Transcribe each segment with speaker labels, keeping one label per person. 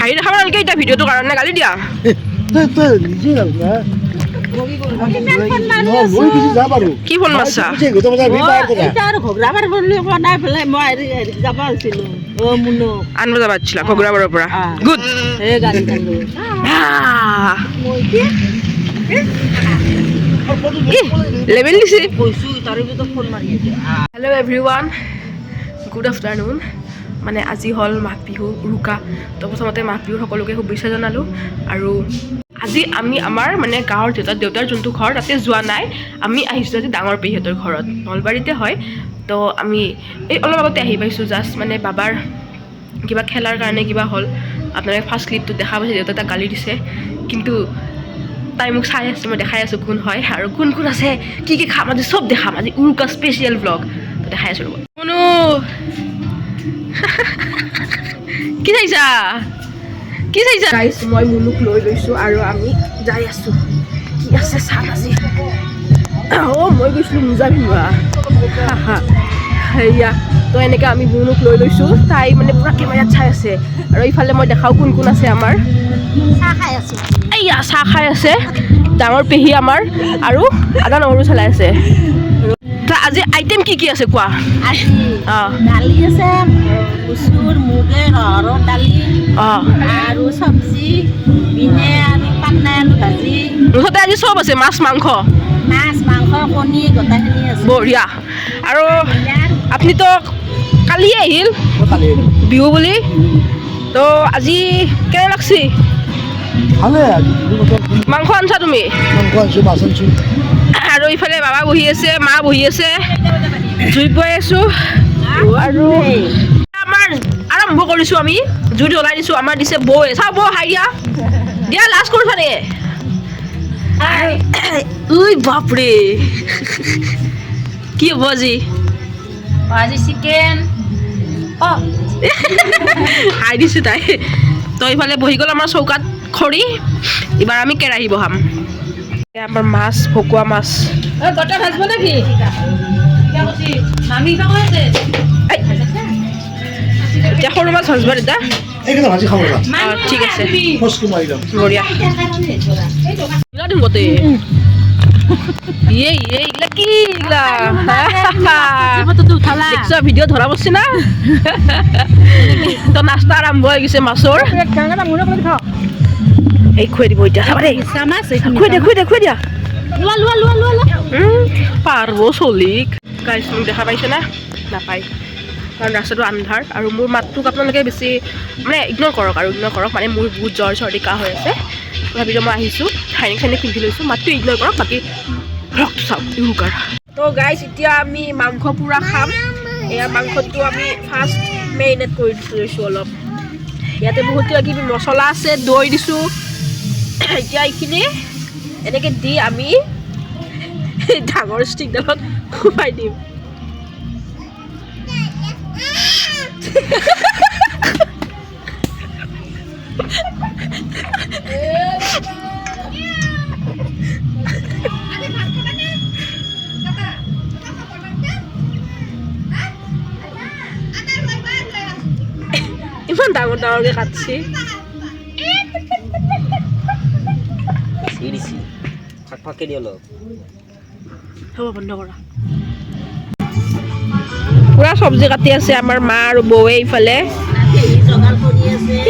Speaker 1: হাঁহি দেখাব নালাগে এতিয়া ভিডিঅ'টোৰ কাৰণে, গালি দিয়া।
Speaker 2: তই নিজে না। মই বেছি যাম আৰু।
Speaker 1: কি ফোন মাৰছা?
Speaker 3: আৰু ঘগ্ৰাবাৰ বুলি কোৱা নাই পেলাই মই হেৰি হেৰি যাব আছিলো অ মুনু
Speaker 1: আনিব যাব আছিলা ঘগ্ৰাবাৰৰ পৰা? গুড।
Speaker 3: এই গাড়ী খালো।
Speaker 1: লেবেল দিছে।
Speaker 3: কৈছো, তাৰে ভিতৰত ফোন মাৰি আছে।
Speaker 1: Hello' every one, good afternoon. মানে আজি হ'ল মাঘ বিহু, উৰুকা। তো প্ৰথমতে মাঘ বিহুৰ সকলোকে শুভেচ্ছা জনালোঁ। আৰু আজি আমি আমাৰ মানে গাঁৱৰ দেউতাৰ যোনটো ঘৰ, তাতে যোৱা নাই। আমি আহিছোঁ আজি ডাঙৰ পেহীহঁতৰ ঘৰত, নলবাৰীতে হয়। তো আমি এই অলপ আগতে আহি পাইছোঁ জাষ্ট। মানে বাবাৰ কিবা খেলাৰ কাৰণে কিবা হ'ল, আপোনালোকে ফাৰ্ষ্ট ক্লিপটোত দেখা পাইছে, দেউতা তাক গালি দিছে। কিন্তু তাই মোক চাই আছে, মই দেখাই আছোঁ কোন হয় আৰু কোন কোন আছে, কি কি খাম আজি, চব দেখাম। আজি উৰুকা স্পেচিয়েল ভ্লগ, তো দেখাই আছোঁ, ৰ'ব। মুনু, কি চাইছা? কি চাইছা? গাইছ, মই মুনুক লৈ লৈছোঁ আৰু আমি যাই আছোঁ। কি আছে চাম আজি। অঁ, মই গৈছিলোঁ মোজা পিন্ধবা। সেয়া তো এনেকৈ আমি মুনুক লৈ লৈছোঁ। তাই মানে পূৰা কেমেৰাত চাই আছে। আৰু ইফালে মই দেখাওঁ কোন কোন আছে আমাৰ।
Speaker 3: চাহ খাই আছো।
Speaker 1: এইয়া চাহ খাই আছে ডাঙৰ পেহী আমাৰ, আৰু আদা নহৰু চলাই আছে। তো আজি আইটেম কি কি আছে কোৱা।
Speaker 3: আজি
Speaker 1: অঁ।
Speaker 3: দালি আছে, মচুৰ, মুগে, ৰহৰৰ দালি আৰু চব্জি, বিনে আৰু পান্নাই আলু ভাজি।
Speaker 1: মুঠতে আজি চব আছে, মাছ মাংস।
Speaker 3: মাছ মাংস কণী গোটেইখিনি আছে।
Speaker 1: বঢ়িয়া। আৰু আপুনিতো কালিয়ে আহিল বিহু বুলি, তো আজি কেনে লাগছি?
Speaker 2: ভালে আজি।
Speaker 1: মাংস আনছা তুমি?
Speaker 2: মাংস আনছো, মাছ আনছো।
Speaker 1: আৰু ইফালে বাবা বহি আছে, মা বহি আছে, জুই পুৱাই আছো। আৰু আমাৰ আৰম্ভ কৰিছোঁ আমি, জুই জ্বলাই দিছোঁ। আমাৰ দিছে বৌৱে। চাওঁ বৌ, হাই দিয়া, দিয়া। লাজ কৰিছা নে? ঐ বাপৰে, কি হ'ব আজি?
Speaker 3: আজি চিকেন।
Speaker 1: হাই দিছোঁ তাই। তো ইফালে বহি গ'ল আমাৰ চৌকাত খৰি। এইবাৰ আমি কেৰাহী বহাম। এয়া আমাৰ মাছ, ভকুৱা মাছ।
Speaker 3: গোটা ভাজব নেকি? মামি।
Speaker 1: এই, এতিয়া সৰু মাছ ভাজবা দেউতা।
Speaker 2: এইকেইটা ভাজি খাব ৰ'বা।
Speaker 1: অঁ, ঠিক আছে।
Speaker 2: ফচটো মাৰি ল'ম।
Speaker 1: বঢ়িয়া। এইগিলা দিম গোটেই। ইয়ে ইয়ে, এইগিলা কি এইগিলা? দেখছ, ভিডিঅ' ধৰা পৰিছে না? তো নাস্তা আৰম্ভ হৈ গৈছে মাছৰ। এই খুৱাই দিব এতিয়া, চাবা দেই। খুৱাই দিয়া, খুৱাই দিয়া, খুৱাই দিয়া। পাৰব চলিক। গাইছ, মোক দেখা পাইছে না? নাপায়, কাৰণ ৰাস্তাটো আন্ধাৰ। আৰু মোৰ মাতটোক আপোনালোকে বেছি মানে ইগন'ৰ কৰক আৰু ইগন'ৰ কৰক। মানে মোৰ বহুত জ্বৰ, চৰ্দি, কাহ হৈ আছে। তথাপিতো মই আহিছোঁ, হাইনেক চাইনেক পিন্ধি লৈছোঁ। মাতটো ইগন'ৰ কৰক, বাকী ভ্লগটো চাওক উৰুকাৰ। তো গাইছ, এতিয়া আমি মাংস পূৰা খাম। এয়া মাংসটো আমি ফাৰ্ষ্ট মেৰিনেট কৰি লৈছোঁ অলপ। ইয়াতে বহুত কিবা কিবি মছলা আছে, দৈ দিছোঁ। এতিয়া এইখিনি এনেকৈ দি আমি ডাঙৰ ষ্টিকডালত সোমাই দিম। ইমান ডাঙৰ ডাঙৰকৈ কাটছি।
Speaker 4: দিছি ফাক ফাককে দি অলপ।
Speaker 1: হ'ব, বন্ধ কৰা। পুৰা চব্জি কাটি আছে আমাৰ মা আৰু বৌৱে ইফালে।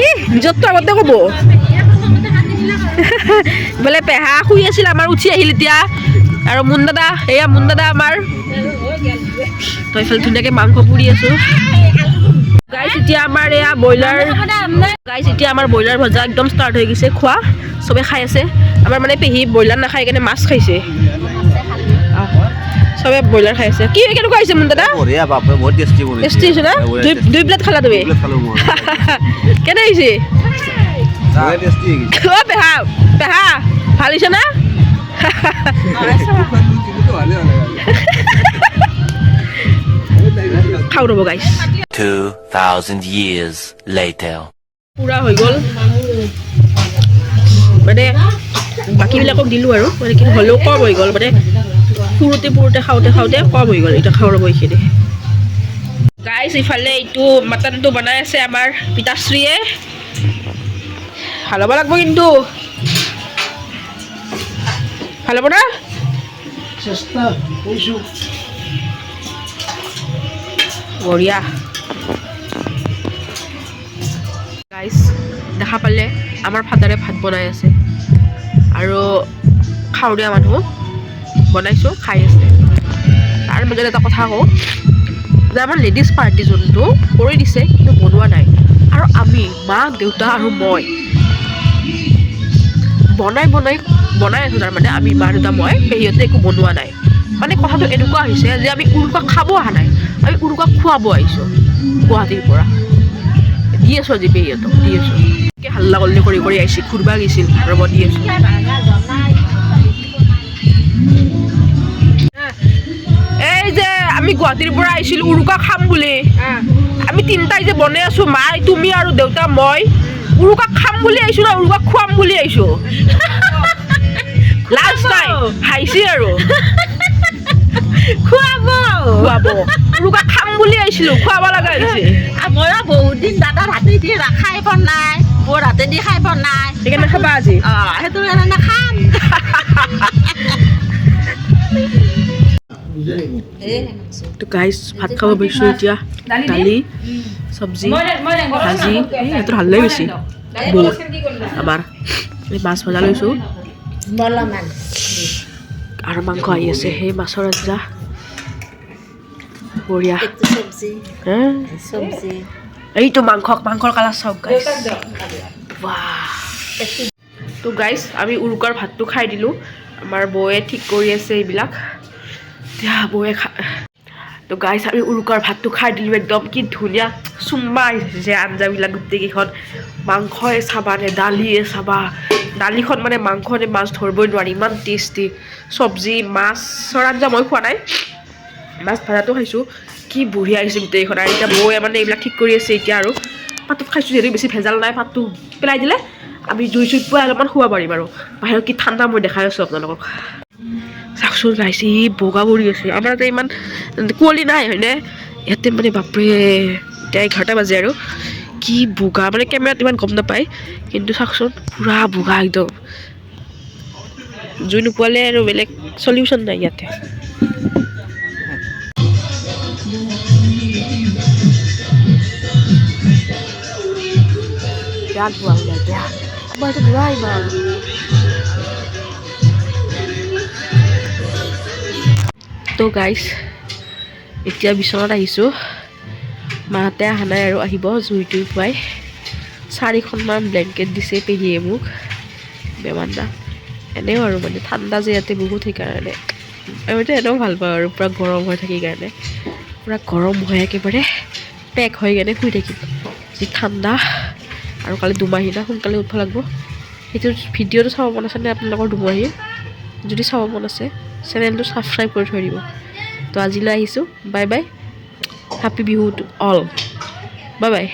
Speaker 1: ইহ, নিজৰটো আগতে ক'ব। ইফালে পেহা শুই আছিল আমাৰ, উঠি আহিল এতিয়া। আৰু মুন দাদা, এয়া মুন দাদা আমাৰ। তো এইফালে ধুনীয়াকৈ মাংস পুৰি আছো। গাইছ, এতিয়া আমাৰ এয়া ব্ৰইলাৰ। গাইছ, এতিয়া আমাৰ ব্ৰইলাৰ ভজা একদম ষ্টাৰ্ট হৈ গৈছে খোৱা। চবে খাই আছে। আমাৰ মানে পেহী ব্ৰইলাৰ নাখাই কাৰণে মাছ খাইছে। চবে ব্ৰইলাৰ খাই আছে। কি, কেনেকুৱা হৈছে মুন দাদা?
Speaker 4: বঢ়িয়া বাপৰে, বহুত টেষ্টি বনাইছে।
Speaker 1: টেষ্টি হৈছে না? দুই প্লেট খালা তুমি?
Speaker 4: খালো মই।
Speaker 1: কেনে হৈছে?
Speaker 4: বঢ়িয়া টেষ্টি হৈ গৈছে।
Speaker 1: অ পেহা, পেহা, ভাল হৈছে না? খাওঁ ৰ'ব গাইছ।
Speaker 5: 2,000 years later.
Speaker 1: পূৰা হৈ গ'ল। মানে বাকীবিলাকক দিলোঁ আৰু, মানে কিন্তু হ'লেও কম হৈ গ'ল। মানে পুৰোতে পুৰোতে, খাওঁতে খাওঁতে কম হৈ গ'ল। এতিয়া খাওঁ ৰ'ব এইখিনি। গাইছ, ইফালে এইটো মাটনটো বনাই আছে আমাৰ পিতাশ্ৰীয়ে। ভাল হ'ব লাগিব কিন্তু। ভাল হ'ব না?
Speaker 2: চেষ্টা কৰিছোঁ।
Speaker 1: বঢ়িয়া। গাইছ, দেখা পালে, আমাৰ ফাদাৰে ভাত বনাই আছে আৰু খাৱৰীয়া মানুহ, বনাইছোঁ, খাই আছে। তাৰ মাজত এটা কথা কওঁ যে আমাৰ লেডিজ পাৰ্টি যোনটো কৰি দিছে, কিন্তু বনোৱা নাই। আৰু আমি মা, দেউতা আৰু মই বনাই বনাই বনাই আছোঁ। তাৰমানে আমি মা, দেউতা, মই, পেহীহঁতে একো বনোৱা নাই। মানে কথাটো এনেকুৱা হৈছে যে আমি উৰুকা খাব অহা নাই, আমি উৰুকা খুৱাব আহিছোঁ গুৱাহাটীৰ পৰা। দি আছোঁ আজি পেহীহঁতক দি আছোঁ। হাল্লা কল্লি কৰি কৰি আহিছে, ঘূৰবা গৈছিল। ৰ'ব, দি আছোঁ। এই যে আমি গুৱাহাটীৰ পৰা আহিছিলোঁ উৰুকা খাম বুলি, আমি তিনিটাই যে বনাই আছোঁ, মাই, তুমি আৰু দেউতা, মই, উৰুকা খাম বুলি আহিছোঁ না উৰুকা খুৱাম বুলি আহিছোঁ? লাজ নাই, হাঁহিছে আৰু।
Speaker 3: খুৱাব।
Speaker 1: খুৱাব। উৰুকা খাম বুলি আহিছিলোঁ, খুৱাব লগা হৈছে।
Speaker 3: ময়ো বহুত দিন দাদাৰ হাতেদি খাই পোৱা নাই, বৌৰ হাতেদি খাই পোৱা নাই।
Speaker 1: সেইকাৰণে খাবা আজি।
Speaker 3: অঁ, সেইটো কাৰণে খাম।
Speaker 1: তো গাইজ, ভাত খাব বহিছোঁ এতিয়া। দালি, চব্জি, ভাজি। এই সিহঁতৰ হাল্লাই বেছি বহুত। আমাৰ এই মাছ ভজা লৈছোঁ আৰু মাংস আহি আছে, সেই মাছৰ আঞ্জা বঢ়িয়া। হে? এইটো মাংস, মাংসৰ কালাৰ চাওক গাইজ। তো গাইজ, আমি উৰুকাৰ ভাতটো খাই দিলোঁ। আমাৰ বৌয়ে ঠিক কৰি আছে এইবিলাক এতিয়া বৌয়ে খা। তো গাইজ, আমি উৰুকাৰ ভাতটো খাই দিলোঁ। একদম কি ধুনীয়া চুম্মা আহিছে আঞ্জাবিলাক গোটেইকেইখন। মাংসই চাবা নে দালিয়ে চাবা, দালিখন মানে মাংস নে মাছ ধৰিবই নোৱাৰি, ইমান টেষ্টি। চব্জি, মাছৰ আঞ্জা মই খোৱা নাই, মাছ ভাজাটো খাইছোঁ। কি বঢ়িয়া আহিছে গোটেইখন। আৰু এতিয়া বৌয়ে মানে এইবিলাক ঠিক কৰি আছে এতিয়া। আৰু পাতত খাইছোঁ যিহেতু বেছি ভেজাল নাই, পাতটো পেলাই দিলে আমি জুই চুই পুৱাই অলপমান শুব পাৰিম। আৰু বাহিৰত কি ঠাণ্ডা, মই দেখাই আছোঁ আপোনালোকক। চাওকচোন গাইছ, ই বগা পৰি আছে। আমাৰ ইয়াতে ইমান কুঁৱলী নাই হয়নে? ইয়াতে মানে বাপৰে, এতিয়া 11টা বাজে আৰু কি বগা। মানে কেমেৰাত ইমান গম নাপায়, কিন্তু চাওকচোন, পূৰা বগা একদম। জুই নোপোৱালে আৰু বেলেগ চলিউশ্যন নাই ইয়াতে। বেয়া ধোৱা ওলাই, বেয়া। আমাৰ ইয়াতে নোলাই ইমান। তো গাইছ, এতিয়া বিচনাত আহিছোঁ। মাহঁতে অহা নাই আৰু, আহিব জুই টুই পুৱাই। চাৰিখনমান ব্লেংকেট দিছে পেহীয়ে মোক, বেমাৰ না এনেও আৰু মানে ঠাণ্ডা যে ইয়াতে বহুত, সেইকাৰণে। আমিতো এনেও ভাল পাওঁ আৰু পূৰা গৰম হৈ থাকি কাৰণে, পূৰা গৰম হৈ একেবাৰে পেক হৈ কেনে শুই থাকিম, যি ঠাণ্ডা। আৰু কালি দুমাহী না, সোনকালে উঠিব লাগিব। সেইটো ভিডিঅ'টো চাব মন আছেনে আপোনালোকৰ দুমাহীৰ? যদি চাব মন আছে, চেনেলটো ছাবস্ক্ৰাইব কৰি থৈ দিব। তো আজিলৈ আহিছোঁ, bye bye, happy Bihu to all, bye bye.